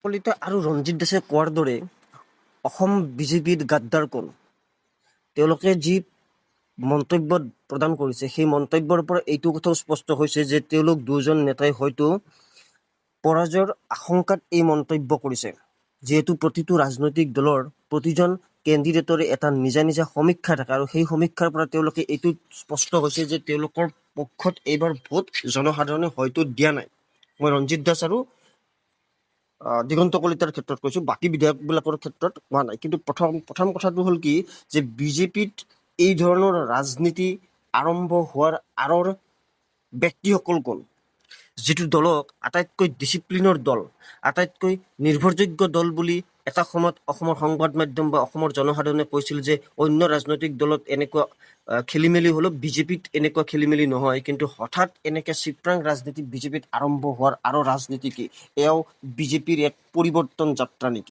কলিতা আৰু ৰঞ্জিত দাসে কোৱাৰ দৰে অসম বিজেপিত গাদ্দাৰ কোন? তেওঁলোকে যি মন্তব্য প্ৰদান কৰিছে, সেই মন্তব্যৰ পৰা এইটো কথাও স্পষ্ট হৈছে যে তেওঁলোক দুজন নেতাই হয়তো পৰাজয়ৰ আশংকাত এই মন্তব্য কৰিছে। যিহেতু প্ৰতিটো ৰাজনৈতিক দলৰ প্ৰতিজন কেণ্ডিডেটৰে এটা নিজা নিজা সমীক্ষা থাকে আৰু সেই সমীক্ষাৰ পৰা তেওঁলোকে এইটো স্পষ্ট হৈছে যে তেওঁলোকৰ পক্ষত এইবাৰ ভোট জনসাধাৰণে হয়তো দিয়া নাই। মই ৰঞ্জিত দাস আৰু দিগন্ত কলিতাৰ ক্ষেত্ৰত কৈছোঁ, বাকী বিধায়কবিলাকৰ ক্ষেত্ৰত কোৱা নাই। কিন্তু প্ৰথম প্ৰথম কথাটো হ'ল কি যে বিজেপিত এই ধৰণৰ ৰাজনীতি আৰম্ভ হোৱাৰ আঁৰৰ ব্যক্তিসকল কোন? যিটো দলক আটাইতকৈ ডিচিপ্লিনৰ দল, আটাইতকৈ নিৰ্ভৰযোগ্য দল বুলি এটা সময়ত অসমৰ সংবাদ মাধ্যম বা অসমৰ জনসাধাৰণে কৈছিল যে অন্য ৰাজনৈতিক দলত এনেকুৱা খেলি মেলি হ'লেও বিজেপিত এনেকুৱা খেলি মেলি নহয়, কিন্তু হঠাৎ এনেকৈ চিত্ৰাং ৰাজনীতি বিজেপিত আৰম্ভ হোৱাৰ আঁৰৰ ৰাজনীতি কি? এয়াও বিজেপিৰ এক পৰিৱৰ্তন যাত্ৰা নেকি?